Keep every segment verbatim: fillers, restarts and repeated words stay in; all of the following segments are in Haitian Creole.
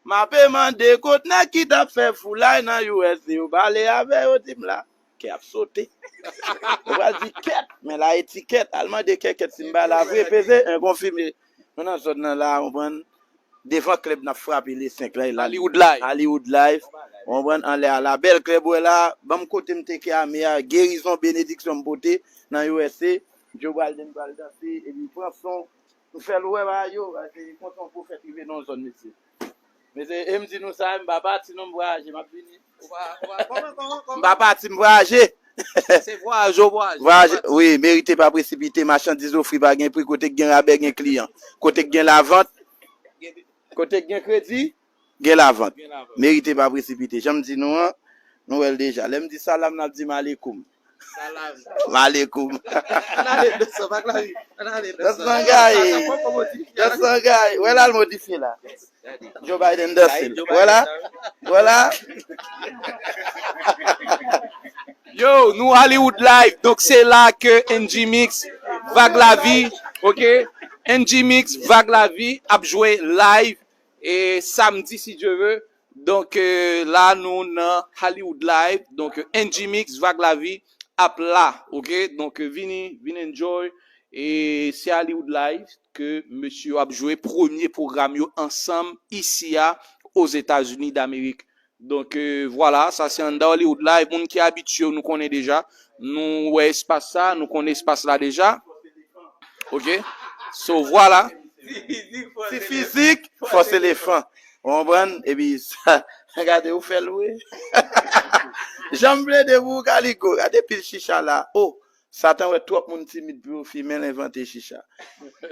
M ape mande kot nèg ki t ap fè foulay nan U S A yo, pale avè yo, di m la. Kè ap sote. Ou pral di kèt, men la etikèt. Al mande kèkèt si m pa la vre, peze en konfime. Nou nan zòn nan la, ou konprann? Devan klèb n ap frape le senk la, e la. Hollywood Live. Hollywood Live. Ou konprann? Anlè a la. Bèl klèb, wè la. Ban m kote m teke ame a. Gerizon, benediksyon m pote nan U S A. Joe Biden pral danse, epi pran son. M fè l wè bagay yo, se konsa yon pwofèt rive nan yon zòn, mesye. Mesye, e m di nou sa, m pa pati non, m vwayaje, m ap vini. Ou pa, ou pa, kòman, kòman, kòman? M pa pati, m vwayaje. Se vwayaje, w vwayaje. Vwayaje, wi, merite pa presipite, machandiz ofri pa gen pri, kote k gen rabè gen kliyan. Kote k gen lavant, kote k gen kredi, gen lavant. Gen lavant. Merite pa presipite. Jan m di nou an, nou wè l deja. Lè m di salam, n ap di malekoum. Salam. Malekoum. Ann ale, Dòsangay. Ann ale, Dòsangay. Dòsangay. Wè la l modifye la. Joe Biden danse. Wè la. Wè la. Yo, nou Hollywood Live. Donk, se la ke N G Mix, Vag Lavi, ok? N G Mix, Vag Lavi ap jwe live e samdi, si Dye ve. Donk, euh, la, nou nan Hollywood Live. Donk, euh, N G Mix, Vag Lavi ap la, ok? Donk, euh, vini, vin enjoy. E se Hollywood Live ke mesye yo ap jwe premye pwogram yo ansanm isi a, Ozetazini Damerik. Donk, euh, vwala, sa se anndan Hollywood Live. Moun ki abitye yo, nou konnen deja. Nou wè espas sa, nou konnen espas la deja. Ok? So, vwala. Ti fizik, fòs elefan. Ou konprann? Epi sa, gade, ou fè l vre. Jan m plede pou ou, Kaliko. Gade pil chicha la. Oh, Satan wè twòp moun timid pou yo fimen l, envante chicha.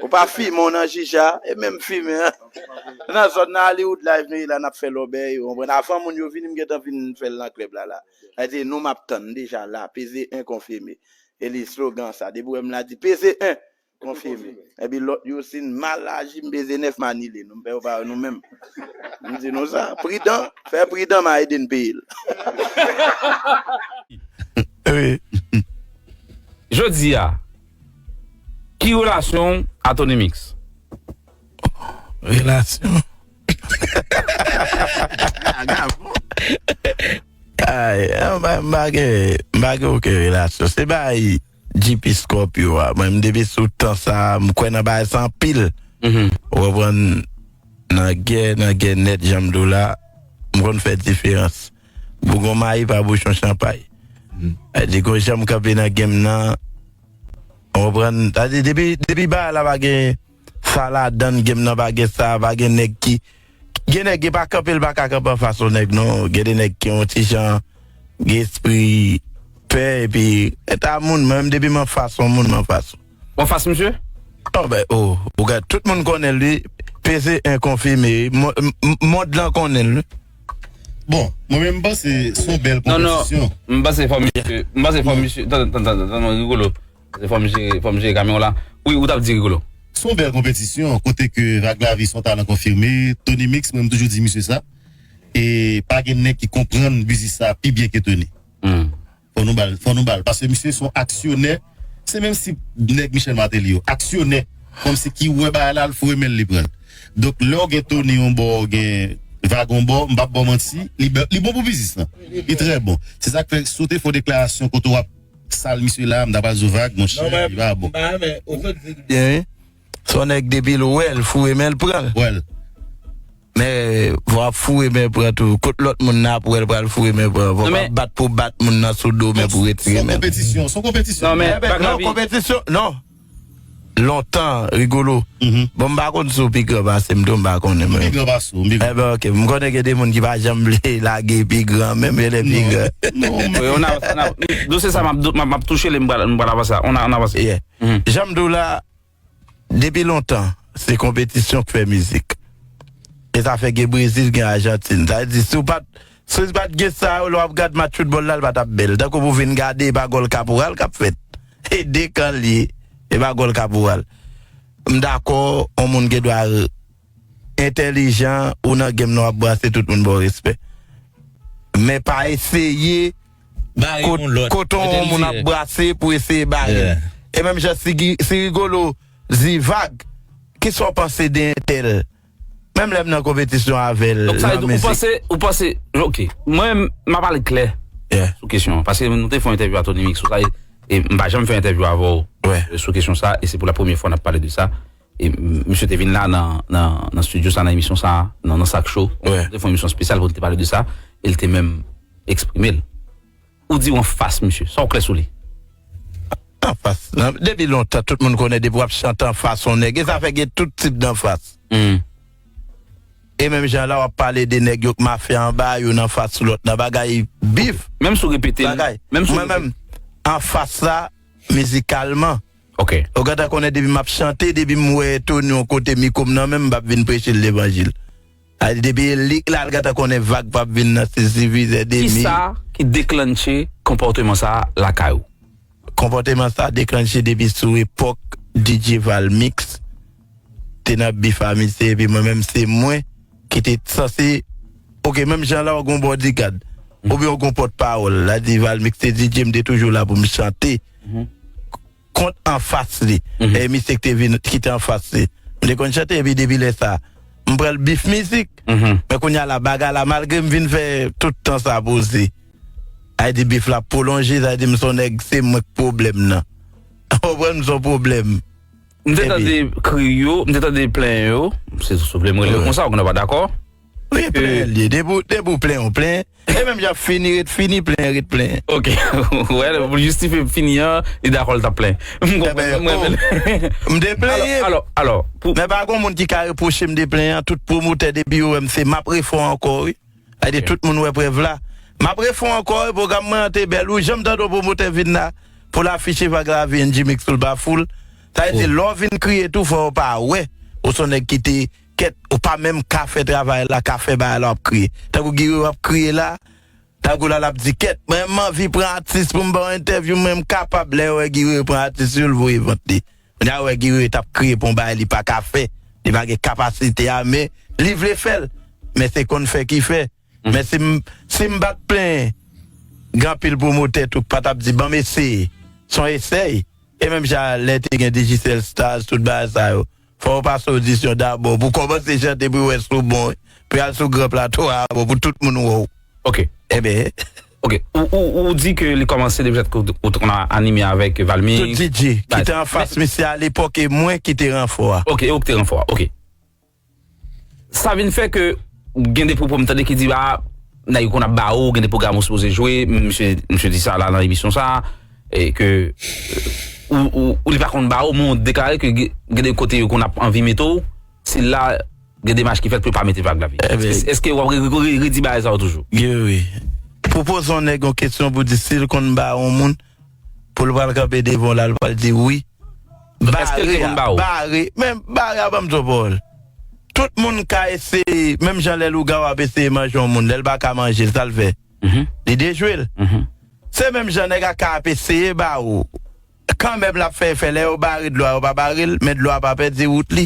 Ou pa fimen, ou nan chicha, e menm fimen an. Nan zòn nan Hollywood Live, nou ye la, n ap fè lòbèy, ou konprann? Avan moun yo vini, m gentan vin fè l nan klèb la, la. Sa di, nou m ap tann deja la, peze en konfime. E li slogan sa, depi w wè m la di, peze en, konfime. Epi lòt yo, si n mal aji, m peze nèf, m anile nou. M pè yo pa wè nou menm. M di nou sa, pridan, fè pridan, m a ede n peye l. Wi. Jodi a, ki relasyon w a Tony Mix? Relasyon? Ay, m pa, m pa gen, m pa gen okenn relasyon. Se bay G P Scorpio a. Mwen, m depi sou tan sa, m kwè nan bagay sa anpil. Mhm. Ou konprann? Nan gè, nan gè nèt, jan m di w la, m konn fè diferans. Bougon mayi pa bouchon chanpay. Mhm. Sa di, gon jan m kanpe nan game nan, ou konprann? Sa di, depi, depi bagay la pa gen sa ladann, game nan pa gen sa, pa gen nèg ki, gen nèg ki pa kanpe, l pa ka kanpe anfas yon nèg, non. Gen de nèg ki yon ti jan, gen espri pè, epi, eta moun, mwen menm, depi m anfas yon moun, m anfas ou. Ou anfas misye? Oh, ben, oh, ou gade, tout moun konnen l, wi. P C un konfime, wi. Mo-, m-, m-, mond lan konnen l, wi. Bon, mwen menm, m panse se yon bèl konpetisyon. Non, non, m panse fò misye, m panse fò misye, tann, tann, tann, tann, Rigolo. Fò m jere, fò m jere kamyon la. Wi, ou t ap di, Rigolo. Se yon bèl konpetisyon, kote ke Vag Lavi se yon talan konfime. Tony Mix, mwen, m toujou di misye sa. E pa gen nèg ki konprann biznis sa pi byen ke Tony. Hmm. Fò nou ba l, fò nou ba l. Paske misye se yon aksyonè. Se menm si nèg Michel Martelly yo, aksyonè. Kòmsi ki wè bagay la, l foure men l, li pran l. Donk, lè w gen Tony yon bò, w gen Vag yon bò, m p ap ba w manti, li bè-, li bon pou biznis lan. Li trè bon. Se sa k fè, si w te fè yon deklarasyon kote w ap sal misye la, m ta pral di w Vag, monchè, li pa bon. Non, men, m pa renmen, ou sot di l byen, wi. Se yon nèg depi l wè l, foure men l pran l. Wè l. Men, fò w ap foure men pran tou. Kot lòt moun nan ap wè l pral foure men pran. Fò w pa bat pou bat moun nan sou do, men pou retire men. Se yon konpetisyon, se yon konpetisyon. Non, men, Vag Lavi. Non, konpetisyon, non. Lontan, Rigolo. Mhm. Bon, m pa konn si w pi gran pase m tou, m pa konnen, mwen. M pi gran pase w, m pi gran. Enben, ok. M konnen gen de moun ki pa janm vle lage pi gran, menm yo lè pi gran. Non, non, men. Wi, on a, on a, dosye sa, m ap, m ap, m ap touche li, m pral, m pral avanse la. On a, on avanse. Yeah. Mhm. Jan m di w la, depi lontan, se konpetisyon k fè mizik. E sa fè gen Brezil, gen Ajantin. Sa vle di, si w pa t, si w pa t gen sa yo, lè w ap gad match foutbòl la, l pa t ap bèl. Tankou pou w vin gade, e pa gòl Kaporal k ap fèt. E de kan l ye, e pa gòl Kaporal. M dakò, yon moun gen dwa entèlijan, ou nan game nan w ap brase, tout moun ba w respè. Men pa eseye kote yon moun ap brase pou eseye bare l. Yeah. E menm jan si, si Rigolo di Vag, kisa w panse de entèl? Menm lè m nan konpetisyon avè l, Donk, sa vle di, ou panse, ou panse, ok, mwen, m ap pale klè sou kesyon an, paske nou te fè yon entèvyou a Tony Mix sou sa, e, e m pa janm fè entèvyou avè w, e, sou kesyon sa, e se pou la premyè fwa n ap pale de sa. E m, misye te vin la nan, nan, nan estidyo sa, nan emisyon sa, nan, nan Sak Show. Nou te fè yon emisyon espesyal pou nou te pale de sa, e l te menm eksprime l. Ou di w anfas misye, sa w kwè sou li? Anfas. Depi lontan, tout moun konnen depi w ap chante anfas yon nèg, e sa fè gen tout tip d'anfas. E menm jan la w ap pale de nèg yo k mafya anba, youn anfas lòt nan bagay bif. Menm si w repete l, bagay. Menm si w Mwen repete menm, anfas la, mizikalman, Ok. ou gentan konnen depi m ap chante, depi m wè Tony yon kote mikwo m nan men m, m p ap vin preche l levanjil. Sa vle di depi li k la, l gentan konnen vag p ap vin nan, se sifizè de mil. Kisa ki deklanche konpòteman sa a lakay ou? Konpòteman sa a deklanche depi sou epòk D J Valmix te nan bif a misye, epi mwen menm se mwen ki te sanse, ok, menm jan la w gon bodyguard, oubyen w gon pòtpawòl, la di Valmix se D J, m te toujou la pou m chante kont anfas li. E misye ki te vin, ki te anfas li. M te konn chante, epi depi lè sa, m pran l bif mizik. Men kounye a la, bagay la, malgre m vin fè tout tan sa poze, sa vle di bif la pwolonje, sa vle di m se yon nèg, se mwen k pwoblèm nan. Ou konprann, m se yon pwoblèm. M te Epi tande kri yo, m te tande plen yo, se sou vle m rele l konsa, ou konn pa dakò. Wi, plen li. Depi w, depi w plen, w plen. E menm jan fini ret fini, plen ret plen. Ok. Wè, pou l jistifye fini an, li dakò l t ap plen. M konprann, Ebyen, mwen oh, menm. M te plenyen. Alò, alò, pou Men pa gon moun ki ka repwoche m de plen an, tout pwomotè depi yo wè m se m ap refè w ankò, wi. Sa vle di tout moun wè prèv la. M ap refè w ankò, wi, pwogram mwen an te bèl, wi, janm tande yon pwomotè vin la pou l afiche Vag Lavi, N G Mix sou l pa full. Sa vle di lè w vin kriye tou, fò yo pa wè ou se yon nèg ki te kèt, ou pa menm ka fè travay la, ka fè bagay la, w ap kriye. Tankou Guy Wewe ap kriye la, tankou la, l ap di, kèt, mwen, m anvi pran atis pou m ba w entèvyou, mwen, m kapab. Lè yo wè Guy Wewe pran atis yo, l voye vant li. Kounye a, yo wè Guy Wewe t ap kriye pou yon bagay li pa ka fè, li pa gen kapasite a, men li vle fè l. Men se konn fè ki fè. Men si m, si m pa t plenyen, gen anpil pwomotè tou k pa t ap di, ban m eseye. Se yon esèy. E menm jan lè te gen Digicel Stars, tout bagay sa yo. Fò w pase odisyon dabò pou w kòmanse chante pou yo wè si w bon, wi. Pou y al sou gran plato a, bon, pou tout moun wè w. Ok. Ebyen. Ok. Ou, ou, ou di ke li kòmanse depi lè ke w te konn anime avèk Valmy. Tout D J ki te anfas misye a lepòk e mwen ki te ranfò a. Ok, e ou ki te ranfò a. Ok. Sa vin fè ke gen de pwopo m tande ki di, a, nèg yo konn ap ba ou, gen de pwogram ou sipoze jwe, misye, misye di sa la nan emisyon sa, e ke, e, ou, ou, ou li pa konn ba ou, men w deklare ke gen, gen de kote yo konn ap anvi mete w, se la, gen demach ki fèt pou yo pa mete Vag Lavi. Ebyen, èske, èske w ap re-, re-, re-, redi bagay sa yo toujou? Wi, wi. Pwopoze yon nèg yon kesyon pou di si l konn ba yon moun, pou l pral kanpe devan w la, l pral di wi. Èske l te konn ba ou? Bare, men bare a ban m di w pawòl. Tout moun ka eseye, menm jan lè lougawou ap eseye manje yon moun, lè l pa ka manje l, sa l fè? Li dejwe l. Se menm jan nèg a ka ap eseye ba ou. Kanmenm l ap fè efè, lè yo bare dlo a, yo pa bare l, men dlo a pa pèdi wout li.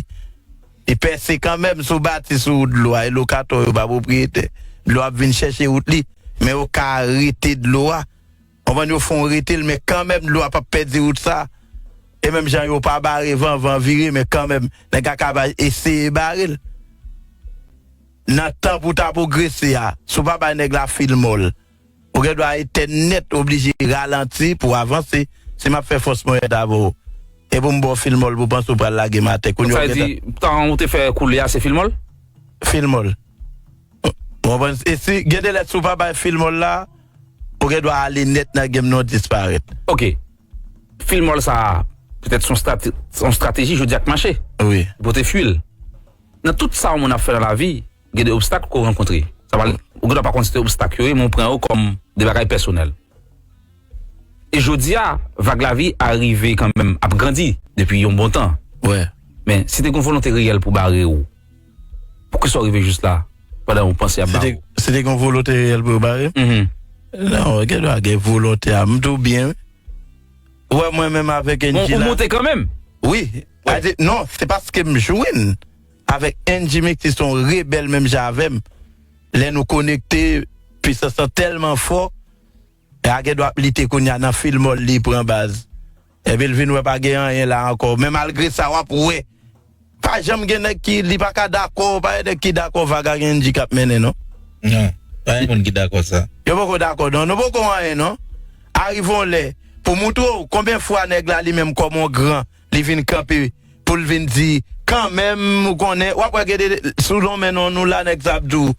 Li pèse kanmenm, si w bati sou dlo a, e lokatè w yo pa pwopriyetè. Dlo a ap vin chèche wout li, men yo ka arete dlo a. Konprann, yo fè w rete l, men kanmenm dlo a p ap pèdi wout sa. E menm jan yo pa bare van, van vire, men kanmenm, nèg la ka eseye bare l. Nan tan pou w ta pwogrese a, si w pa bay nèg la fil mòl, ou gen dwa etèn nèt, oblije ralanti pou w avanse. Si m ap fè fòs mwen avè w, e pou m ba w fil mòl pou w panse w pral lage m atè, kounye a ou gentan. Sa vle di, tan ou te fè koule a, se fil mòl? Fil mòl. Ou konprann? E si, gen de lè, si w pa bay fil mòl la, ou gen dwa ale nèt nan game nan, w disparèt. Ok. Fil mòl sa a, petèt se yon strate-, se yon estrateji jodi a k mache. Wi. Pou te fui l. Nan tout sa yon moun ap fè nan lavi, gen de obstak ke w rankontre. Sa pa, ou gen dwa pa konn si se obstak yo ye, men w pran yo kòm de bagay pèsonèl. E jodi a, Vag Lavi a rive kanmenm ap grandi depi yon bon tan. Wi. Men, si te gen yon volonte reyèl pou bare w, poukisa w rive jis la, pandan w panse ap bare w? Si te gen yon volonte reyèl pou yo bare m? Mhm. Non, gen dwa gen volonte a, m di w byen, wi. Ou wè mwen menm avèk Bon, N G ou la. Monte kanmenm? Wi. Wi. A di, non, se paske m jwenn avèk N G Mix, se yon rebèl menm jan avè m. Lè nou konekte, pisans lan tèlman fò, e a gen dwa ap lite kounye a nan fil mòl li pran baz. Epi l vin wè pa gen anyen la ankò. Men malgre sa, w ap wè pa janm gen nèg ki, li pa ka dakò, pa gen nèg ki dakò vag ak Angie k ap mennen, non. Non, pa gen moun ki dakò sa. Yo poko dakò, non. Nou poko anyen, non. Arive yon lè, pou moutre w konbyen fwa nèg la li menm kòm yon gran, li vin kanpe pou l vin di, kanmenm, ou konnen, w ap wè gede sou lonmen non nou la, nèg sa ap di w,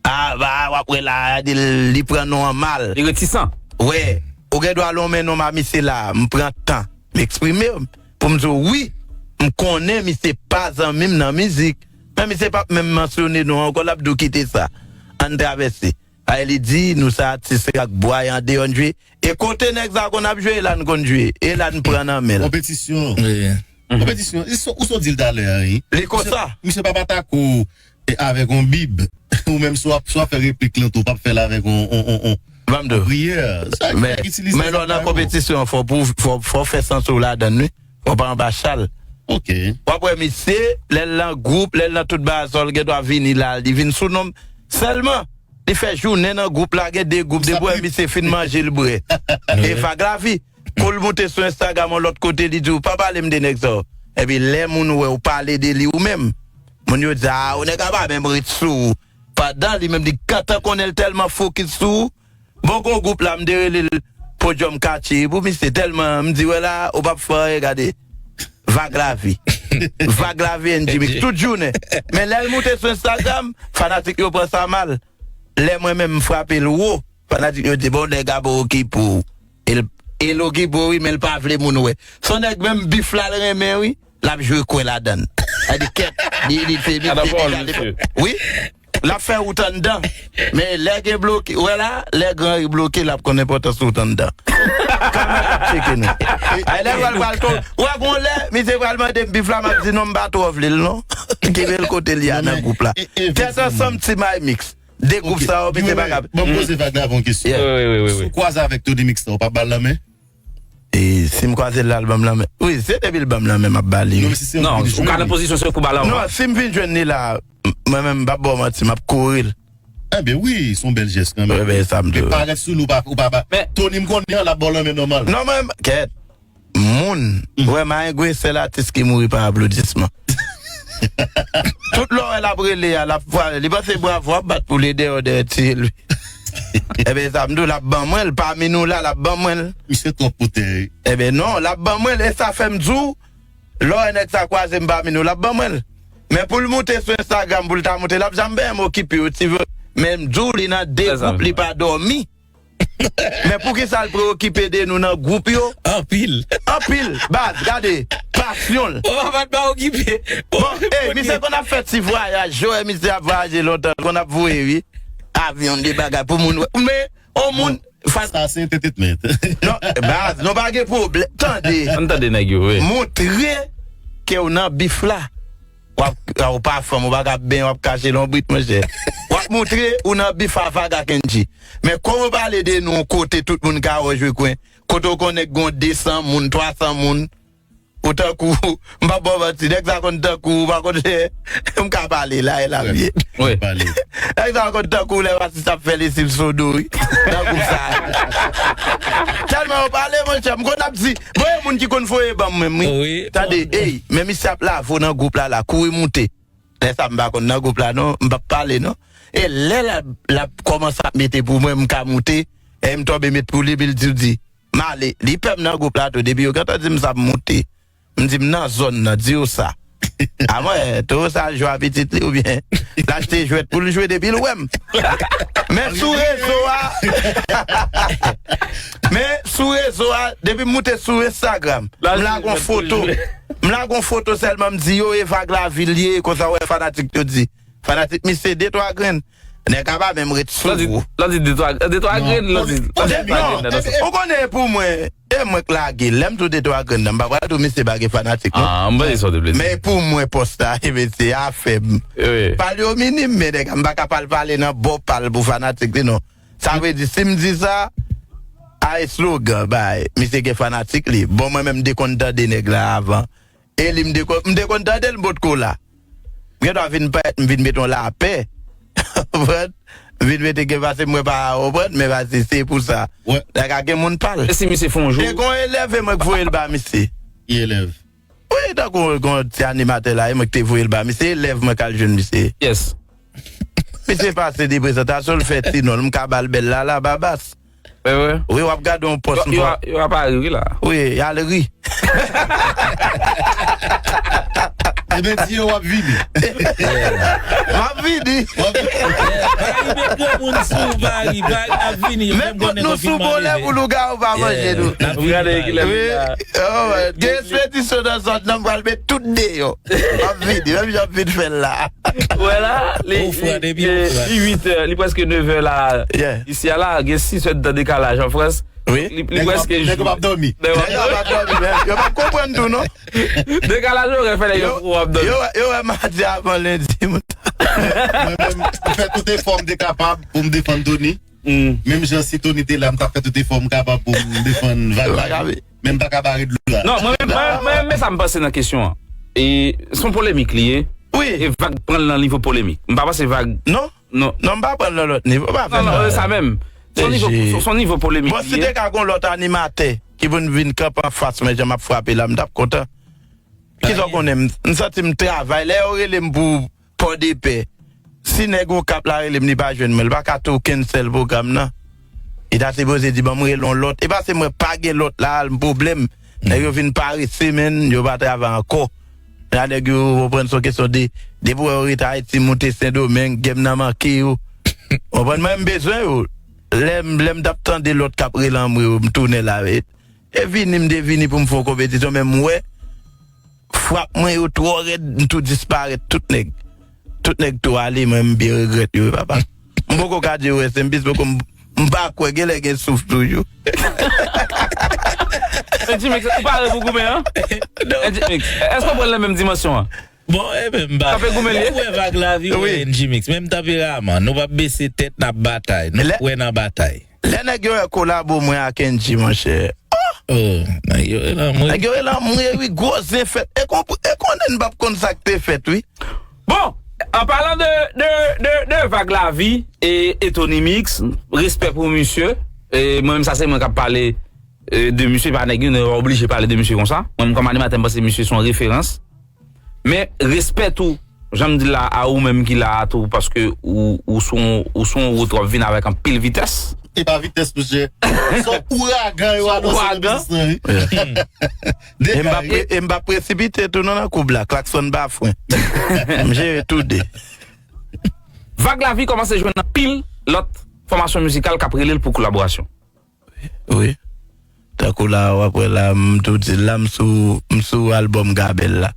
a, ba, w ap wè la, gade l, li pran non an mal. Li retisan. Wè, ou gen dwa lonmen non a misye la, m pran tan, m eksprime m, pou m di w, wi, m konnen misye pa zanmi m nan mizik, men misye p ap menm mansyone non ankò, l ap di w kite sa. Ann travèse. Ay, li di, nou se atis rag bwa e andeyò n jwe. E kote nèg sa konn ap jwe, e la n konn jwe. E la n pran nan men l. Konpetisyon. Wi. Konpetisyon. Ou so di l talè a, wi. Li konsa. Misye, misye p ap atake w e avèk yon bib. Ou menm si w ap, si w ap fè replik lan tou, w p ap fè l avèk yon, yon, yon, yon, yon priyè. Sa, men, men lè w nan konpetisyon, fò pou, fò, fò w fè sans ou ladan l, wi. Fò w pa anba chal. Ok. W ap wè misye, lè l nan gwoup, lè l nan tout bagay sa, l gen dwa vini la, li vin sou non m. Sèlman, li fè jounen nan gwoup la, gen de gwoup, depi w wè misye fin manje, l bwè. E vag lavi. Kou l moute sou Instagram yon lòt kote, li di w, pa pale m de nèg sa yo. Epi lè moun wè w pale de li ou menm, moun yo di, a, ou nèg la pa menm ret sou ou. Pandan li menm, li gentan konnen l tèlman fokis sou ou. Bon, gon gwoup la, m te rele l Podium Katye. Pou misye tèlman, m di, wè la, ou p ap fè anyen, gade. Vag lavi. Vag lavi, N G Mix, tout jounen. Men lè l moute sou Instagram, fanatik yo pran sa mal. Lè mwen menm m frape l wo, fanatik yo di, bon, nèg la bon okipe w. E l, e l okipe w, wi, men l pa vle moun wè. Se yon nèg menm bif la l renmen, wi, l ap jwe kwen ladan l. Sa di kèt, li, li se misye deja, li, wi, l ap fè wout anndan. Men lè gen bloke, wè la, lè Gran Ri bloke, l ap konn enpòtans wout anndan. Kamera ap tcheke nou. Ay, lè pral, pral tou, wè, gon lè, misye pral mande m bif la, m ap di non, m pa twò vle l, non. Kenbe l kote l ye a nan gwoup la. Tèt ansanm, Team Imix. De gwoup sa yo, misye pa ka. Ban m poze Vag Lavi yon kesyon. Si w kwaze avèk Tony Mix la, ou p ap ba l lanmen? E si m kwaze l la, l ban m lanmen. Wi, se depi l ban m lanmen, m ap ba li, wi. Non, ou ka nan pozisyon se pou ba l anvan. Non, si m vin jwenn li la, m, mwen menm, m p ap ba w manti, m ap kouri l. Enben wi, se yon bèl jès kanmenm. Enben, sa m di w. Parèt sou li, ou pa, ou pa ba. Tony, m konnen l ap ba w lanmen nòmal. Non, mwen, kèt. Moun, vrèman, gen sèl atis ki mouri pa aplodisman. Tout lè w wè l ap rele a, l ap vwale, li panse bravo ap bat pou li dèyè, dèyè tiye l. Ebyen, sa m di w, l ap ban mwen l, pami nou la, l ap ban mwen l. Misye twòp pou tè. Ebyen, non, l ap ban mwen l, e sa fè m di w, lè w wè nèg sa kwaze m pami nou, l ap ban mwen l. Men pou l moute sou Instagram, pou l ta moute, l ap janm benyen m okipe w, ti vre. Men m di w, li nan de gwoup, li pa dòmi. Men poukisa l preokipe de nou nan gwoup yo? Anpil. Anpil. Baz, gade. Pasyon l. Ou pa pat pa okipe. Bon, ey, misye konn ap fè ti vwayaj. Jowè misye ap vwayaje lontan. Konn ap voye, wi. Avyon, de bagay pou moun wè. Men, on moun. Sa se entertainment. Non, baz, nou pa gen pwoblèm. Tande. Ann tande nèg yo, wi. Montre ke w nan bif la. W ap, ou pa fanm, ou pa ka benyen, w ap kache lonbrit, monchè. W ap montre ou nan bif a Vag ak Angie. Men kòman w pale de nou yon kote tout moun ka wè w jwe kwen, kote w konnen gen de san moun, twa san moun, ou tankou, m p ap ba w manti, nèg sa konn tankou, ou pa konn, m ka pale la, e la m ye. Wi. Nèg sa konn tankou lè Rasis ap fè lesiv Sodo, wi. Nan gwoup sa. Tèlman yo pale, monchè, m konn ap di, bon, e moun ki konn voye ban m menm, wi. Wi. Tande, ey, men misye ap lave w nan gwoup la, la, kouri moute. Lè sa m pa konn nan gwoup la non, m p ap pale non. E lè l ap, l ap kòmanse ap mete pou mwen, m ka moute, e m tonbe met pou li, epi l di, di, m ale. Li pè m nan gwoup la tou, depi yo gentan di m sa, m moute. M di, m nan zòn nan, di yo sa. A mwen, Toro sa al jwe a pitit li oubyen l achte jwèt pou l jwe depi l wè m. Men sou rezo a, men sou rezo a, depi m moute sou Instagram, m lage yon foto. M lage yon foto sèlman, m di yo e Vag Lavi l ye, konsa w wè fanatik yo di. Fanatik misye de twa grenn. Nèg la pa menm ret sou ou. L ap di de twa, de twa grenn, l ap di de twa grenn nan sa. Ou konnen e pou mwen, e mwen k lage l. Lè m di w de twa grenn nan, m pa pral di w misye pa gen fanatik non. Ah, m pa di sa w te vle di. Men e pou mwen pòs la, e mesye afè m. Wi. Pale yo minim, men nèg la, m pa ka pral pale nan bò pa l pou fanatik li non. Sa vle di, si m di sa, a eslogan, bay, misye gen fanatik li. Bon, mwen menm, m te konn tande nèg la avan. E li, m te konn, m te konn tande l, m potko la. M gen dwa vin parèt, m vin mete yon lapè. Konprann? M vin mete gen pase mwen pa konprann, men pase se pou sa. Nèg la gen moun pa l. E si misye fè yon jou? E gon elèv e mwen k voye l ba misye. Ki elèv? Wi, e tankou yon ti animatè la, e mwen ki te voye l ba misye, elèv mwen k al jwenn misye. Yes. Misye pase de prezantasyon, l fè ti non l, m ka ba l bèl la, la, Babas. Wi, w ap gade yon pòs. Yo, yo, yo ap ari, wi, la. Wi, y al ri. Ebyen, di yo w ap vini. M ap vini. W ap vini. Pari met granmoun sou Pari, Pari ap vini. Menm kont nou sou bon lè pou lougawou pa manje nou. N ap vini, Pari. Gen repetisyon nan zòn nan, m pral met tout deyò. M ap vini, menm jan m vin fè l la. Wè la, li, li, li uit è, li prèske nèf è la. Isi a la, gen sis è de tan dekalaj an Frans. Wi. Li, li prèske jou. Nèg yo p ap dòmi. Nèg yo p ap dòmi, men yo p ap konprann tou, non. Dekalaj orè fè nèg yo pou ap dòmi. Yo, yo wè madi avan lendi, mwen. Mwen menm, m fè tout efò m te kapab pou m defann Tony. Menm jan si Tony te la, m t ap fè tout efò m kapab pou m defann Vag Lavi. Men m pa ka bare dlo la. Non, mwen menm, mwen, mwen menm, men sa m panse nan kesyon an. E, se yon polemik li ye. Wi. E Vag pran l nan nivo polemik. M pa panse Vag. Non. Non. Non, m pa pran l nan lòt nivo. Pa fè non, non, sa menm. Se yon nivo, se yon nivo polemik li ye. Bon, si te ka gon lòt animatè ki pou n vin kanpe anfas mwen, jan m ap frape la, m t ap kontan. Kisa w konnen m, m santi m travay. Lè yo rele m pou Pòdepè, si nèg Okap la rele m, li pa jwenn mwen, li pa ka tou okenn sèl pwogram nan. Li ta sipoze di, "Ban m rele yon lòt." E pa se mwen pa gen lòt la, al m pwoblèm. Nèg yo vin parese, menn, yo pa travay ankò. La nèg yo konprann se yon kesyon de, depi w wè yo rete Ayiti, moute Sendomeng, gèm nan manke yo. Konprann mwen, m bezwen yo. Lè m, lè m t ap tande lòt k ap rele anmwe yo, m tounen la. E, e vini, m te vini pou m fè yon konpetisyon, men m wè frap mwen yo twò rèd, m tou disparèt, tout nèg. Tout nèg tou ale, mwen, m byen regrèt yo, wi, papa. M poko ka di yo rès, m plis poko, m, m pa kwè, genlè gen souf toujou. N G Mix, ou pare pou goumen an? Non. N G Mix, èske w pran l nan menm dimansyon an? Bon, e menm ba. Sa fè goumen li ye? Ou wè Vag Lavi, ou wè N G Mix. Menm tanperaman, nou p ap bese tèt, n ap batay. Nou kwè nan batay. Lè nèg yo wè kolabo mwen ak N G, monchè. Oh! Oh, nèg yo rele anmwe. Nèg yo rele anmwe, wi, gwo zen fèt. E konp-, e konnen n p ap konn sa k te fèt, wi. Bon, an palan de, de, de, de Vag Lavi e, e Tony Mix, respè pou misye. E mwen menm, sa se mwen k ap pale, e, de misye, pa nèg yo, nou oblije pale de misye konsa. Mwen menm, kòm animatè, m panse misye se yon referans. Men, respè tou, jan m di l la, a ou menm ki la a tou, paske ou, ou sou, ou sou yon wout w ap vin avèk anpil vitès. E pa vitès, mesye. Se yon ouragan yo anonse nan biznis lan, wi. E m pa pre-, e m pa presipite tou non nan koub la. Klaksonn pa fren. M jere tou de. Vag Lavi kòmanse jwenn anpil lòt fòmasyon mizikal k ap rele l pou kolaborasyon. Wi. Tankou la, w ap wè la, m tou di l la, m sou, m sou albòm Gabèl la.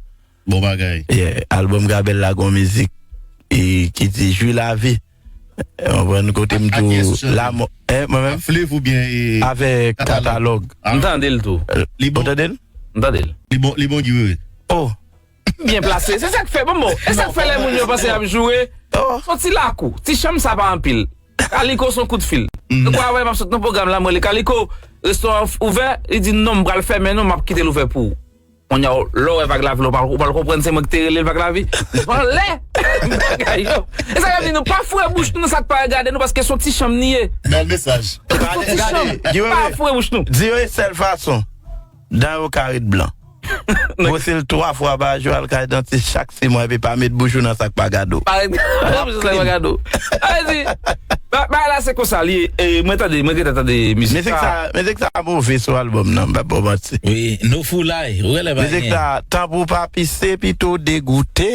Bon bagay. Yeah, albòm Gabèl la gon mizik, e, ki di Jwi lavi. Ou konprann kote m di w la, mwen menm? Ak Flev oubyen, e, avèk Katalòg. Katalòg. M tande l tou. Ou tande l? M tande l. Li bon, li bon, Guy Wewe. Oh. Byen plase. Se sa k fè, bon, bon. E sa k fè lè moun yo panse y ap joure. Oh. Se yon ti lakou. Ti chanm sa pa anpil. Kaliko se yon kout fil. Mm. Ou kwè avè m ap sot nan pwogram la, mwen rele Kaliko, restoran ouvè, li di non, m pral fèmen non, m ap kite l ouvè pou ou. Kounye a, lè w wè Vag Lavi la, ou pral, ou pral konprann se mwen ki te rele l Vag Lavi. Anlè bagay yo. E sa k ap di nou pa foure bouch nou nan sa k pa regade nou, paske se yon ti chanm ni ye. Bèl mesaj. Se yon ti chanm. Pa foure bouch nou. Di yo e sèl fason dan yo ka ret blan. Bwose l twa fwa pa jou, al kay dantis chak sis mwa, epi pa met bouch ou nan sa k pa gade w. Pa met bouch nan sa k pa gade w. Sa vle di, ba-, bagay la se konsa li ye. E, mwen tande, mwen gentan tande mizik sa. Mizik sa, mizik sa move sou albòm nan, m p ap ba w manti. Wi, nou foulay, ou wè lè pa gen. Mizik sa, Tanpri w pa pise, pito degoute.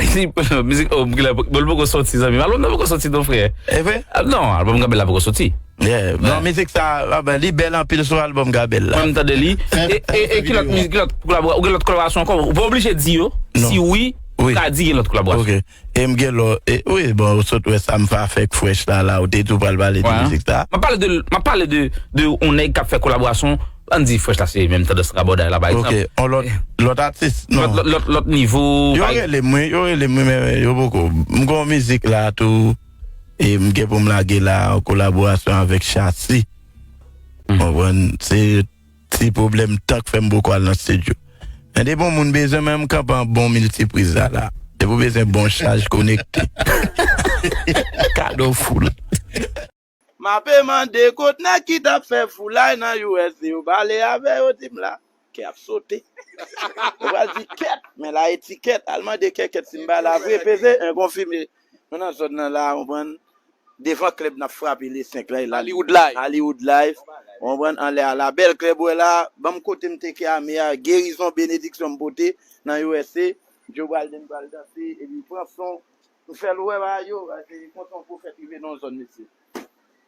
Mizik, oh, bon, l poko soti, zanmi m. Albòm nan poko soti non, frè. E vre? Ah, non, albòm Gabèl la poko soti. Yeah, bon, mizik sa, ah ben, li bèl anpil sou albòm Gabèl la. Mwen, m tande li. E, e, e ki lòt mizik, ki lòt kolabora-, ou gen lòt kolaborasyon ankò? Ou pa oblije di yo. Non. Si wi, ou ka di gen lòt kolaborasyon. Ok. E m gen lò, e, wi, bon, ou sot wè sa m fè avèk Fresh la, la, ou te tou pral pale de mizik sa. M ap pale de, m ap pale de, de yon nèg k ap fè kolaborasyon, ann di Fresh la, se menm tandans rabòday la, pa egzanp. Ok, yon lòt, lòt atis, non. Lòt, lòt, lòt, lòt nivo. Yo rele m, wi, yo rele m, wi, men yo poko. M gen yon mizik la tou, e m gen pou m lage la, an kolaborasyon avèk Chasi. Konprann? Se ti pwoblèm tan k fè m poko al nan estidyo. Men depi yon moun bezwen mwen, m kanpe an bon miltipriz la, la. Depi w bezwen bon chaj, konekte. Kado foul. M ape mande kot nèg ki t ap fè foulay nan U S A yo pale avè yo, di m la. kè ap sote. Ou pral di kèt, men la etikèt. Al mande kèkèt si m pa la vre, peze en konfime. Nou nan zòn nan la, ou konprann? Devan klèb n ap frape le senk la, e la Hollywood Live. Hollywood Live. Ou konprann? Anlè a la, bèl klèb, wè la, ban m kote m teke ame a, gerizon, benediksyon m pote nan U S A. Joe Biden pral danse, epi pran son, m fè l wè bagay yo, se konsa yon pwofèt rive nan yon zòn, mesye.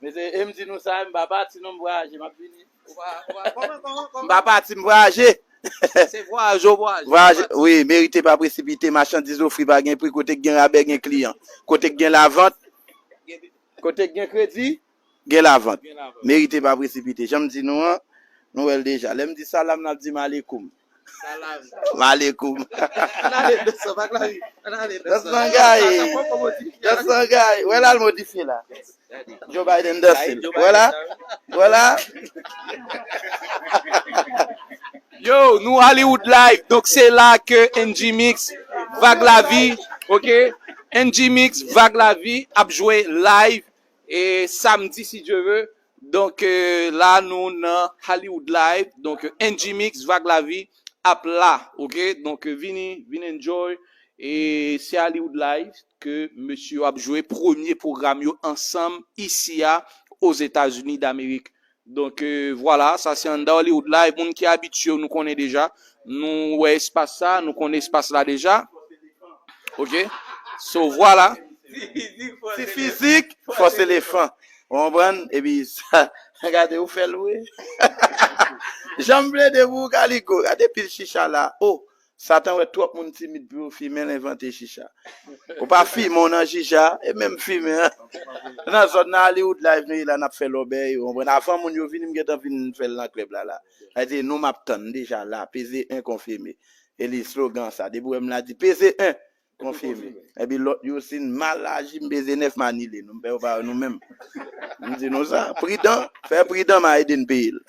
Mesye, e m di nou sa, m pa pati non, m vwayaje, m ap vini. Ou pa, ou pa, kòman, kòman, kòman? M pa pati, m vwayaje. Se vwayaje, w vwayaje. Vwayaje, wi, merite pa presipite, machandiz ofri pa gen pri, kote k gen rabè gen kliyan. Kote k gen lavant, kote k gen kredi, gen lavant. Gen lavant. Merite pa presipite. Jan m di nou an, nou wè l deja. Lè m di salam, n ap di malekoum. Salam. Malekoum. Ann ale, Dòstan, pa klari. Ann ale, Dòstan. Dòstan gaye. Dòstan gaye. Wè l al modifye la. Joe Biden danse. Wè la. Wè la. Yo, nou Hollywood Live. Donk, se la ke N G Mix, Vag Lavi, ok? N G Mix, Vag Lavi ap jwe live e samdi, si Dye ve. Donk, euh, la, nou nan Hollywood Live. Donk, euh, N G Mix, Vag Lavi ap la, ok? Donk, euh, vini, vin enjoy. E se Hollywood Live ke mesye yo ap jwe premye pwogram yo ansanm isi a, Ozetazini Damerik. Donk, euh, vwala, sa se anndan Hollywood Live. Moun ki abitye yo, nou konnen deja. Nou wè espas sa, nou konnen espas la deja. Ok? So, vwala. Ti fizik, fòs elefan. Ou konprann? Epi sa, gade, ou fè l vre. Jan m plede pou ou, Kaliko. Gade pil chicha la. Oh, Satan wè twòp moun timid pou yo fimen, l envante chicha. Ou pa fimen, w nan chicha, e menm fimen an. Nan zòn nan Hollywood Live, nou ye la, n ap fè lòbèy, ou konprann? Avan moun yo vini, m gentan vin fè l nan klèb la, la. Sa vle di, nou m ap tann, deja la, peze en konfime. E li slogan sa, depi w wè m la di, peze en, konfime. Epi lòt yo, si n mal aji, m peze nèf, m anile nou, m pè yo pa wè nou menm. M di nou sa, pridan, fè pridan, m a ede n peye l.